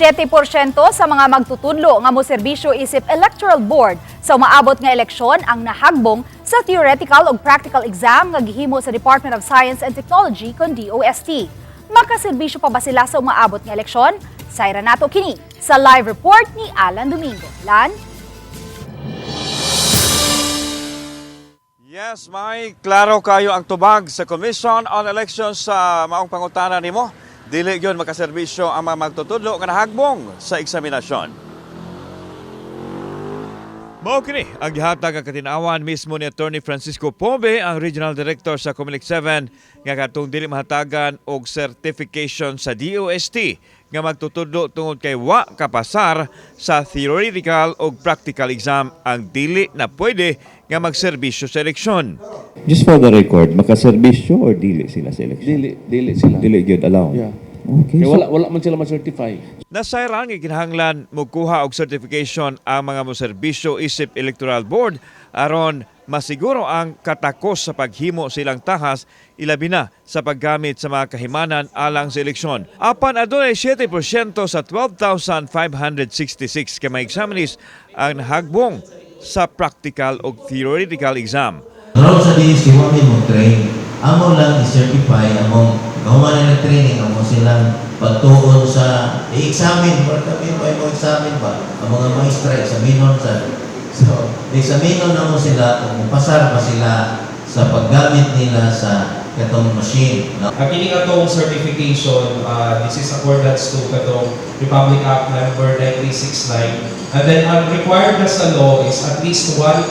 7% sa mga magtutudlo nga moserbisyo isip Electoral Board sa umaabot nga eleksyon ang nahagbong sa theoretical ug practical exam nga gihimo sa Department of Science and Technology kon DOST. Makaserbisyo pa ba sila sa umaabot nga eleksyon? Sayra nato kini sa live report ni Alan Domingo. Lan? Yes, may klaro kayo ang tubag sa Commission on Elections sa maong pangutana nimo. Dili gyud makaserbisyo ang mga magtutudlo nga nahagbong sa eksaminasyon. Mao kini ang gihatag ang katinawan mismo ni Attorney Francisco Pobe, ang Regional Director sa Comelec 7, nga katong dili mahatagan og certification sa DOST nga magtutudlo tungod kay wa kapasar sa theoretical og practical exam ang dili na pwede nga magserbisyo sa eleksyon. Just for the record, makaserbisyo or dili sila sa election? Dili, dili sila. Dili gyud allow. Yeah. Okay. Kaya So, wala man sila ma-certify. Nasayran nga kinahanglan mokuha og certification ang mga moserbisyo isip Electoral Board aron masiguro ang katakos sa paghimo silang tahas, ilabi na sa paggamit sa mga kahimanan alang sa eleksyon. Apan adunay 7% sa 12,566 ka mga examinees ang nahagbong sa practical o theoretical exam. Role sa DST, wa may mo train. Amo lang i-certify, among gawa nila training, amo silang pagtuon sa i-examine, or kami pa mo examine ba? Ang mga maestra, examinon sa. So, examinon na mo sila kung pasar ba sila sa paggamit nila sa katong machine. No? Ang kini atong certification, this is accordance to katong Republic Act number 9369. And then ang required na sa law is at least one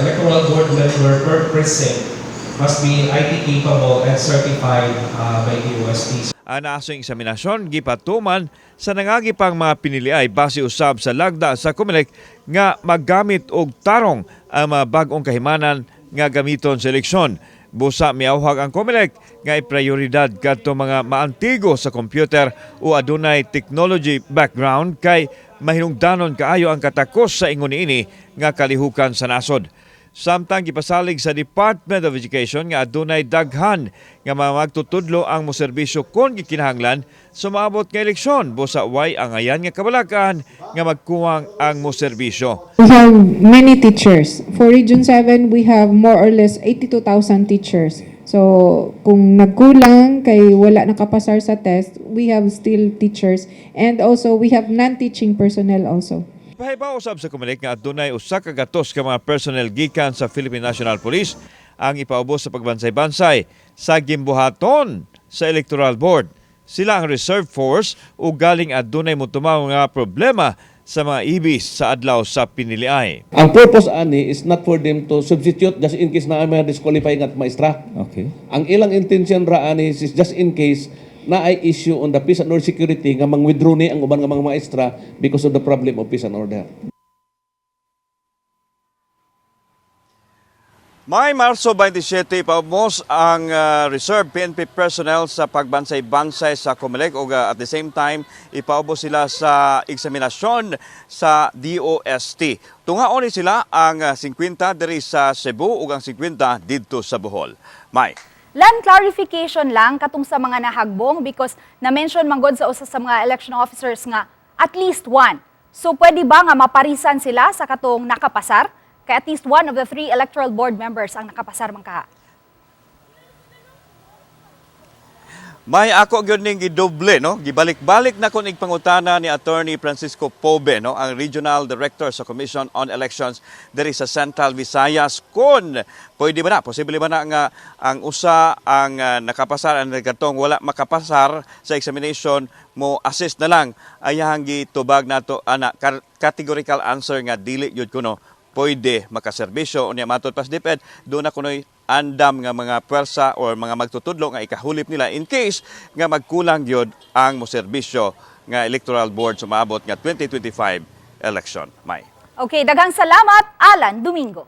electoral board member per precinct must be IT capable and certified by DOST. Ang naasong eksaminasyon gipatuman sa nangagi pang mga piniliay base usab sa lagda sa COMELEC nga maggamit og tarong ang mga bag-ong kahimanan nga gamiton sa eleksyon. Busa miawhag ang COMELEC nga iprioridad kadto mga maantigo sa computer o adunay technology background kay mahinungdanon kaayo ang katakos sa ingon niini nga kalihukan sa nasod. Samtang gipasalig sa Department of Education nga adunay daghan nga mga magtutudlo ang moserbisyo kon gikinahanglan sa maabot nga eleksyon, busa way angayan nga kabalakan nga magkuwang ang moserbisyo. We have many teachers. For Region 7, we have more or less 82,000 teachers. So, kung nagkulang kay wala nakapasar sa test, we have still teachers. And also, we have non-teaching personnel also. Pahibaw usab sa Comelec nga adunay 100 ka mga personnel gikan sa Philippine National Police ang ipaubos sa pagbansay-bansay sa gimbuhaton sa Electoral Board. Sila ang reserve force ug galing adunay motumaw nga problema sa mga ibis sa adlaw sa piniliay. Ang purpose ani is not for them to substitute just in case na may disqualifying at maestra. Ang ilang intention ra ani is just in case na ay issue on the peace and order security nga mang-withdraw ni ang uban nga mga maestra because of the problem of peace and order. May Marso 27, paubos ang reserve PNP personnel sa pagbansay-bansay sa COMELEC ug at the same time ipaubos sila sa eksaminasyon sa DOST. Tungaon ni sila ang 50 diri sa Cebu ug ang 50 didto sa Bohol. May. Lan, clarification lang katong sa mga nahagbong because na-mention manggod sa usa sa mga election officers nga at least one. So pwede ba nga maparisan sila sa katong nakapasar? Kay at least one of the three electoral board members ang nakapasar man kaha. May ako gyud ning gidoble, no? Gibalik-balik na kon pangutana ni Attorney Francisco Pobe, no, ang Regional Director sa Commission on Elections diri sa Central Visayas kon pwede ba na, posible ba na nga ang usa ang nakapasar ang katong wala makapasar sa examination mo assist na lang. Ayahang gitubag nato ana categorical answer nga dili gyud kuno pwede makaserbisyo. Unya matod pas DepEd, doon na kunoy andam nga mga puwersa or mga magtutudlo nga ikahulip nila in case nga magkulang gyud ang moserbisyo nga electoral board sa maabot nga 2025 election. May. Okay, daghang salamat, Alan Domingo.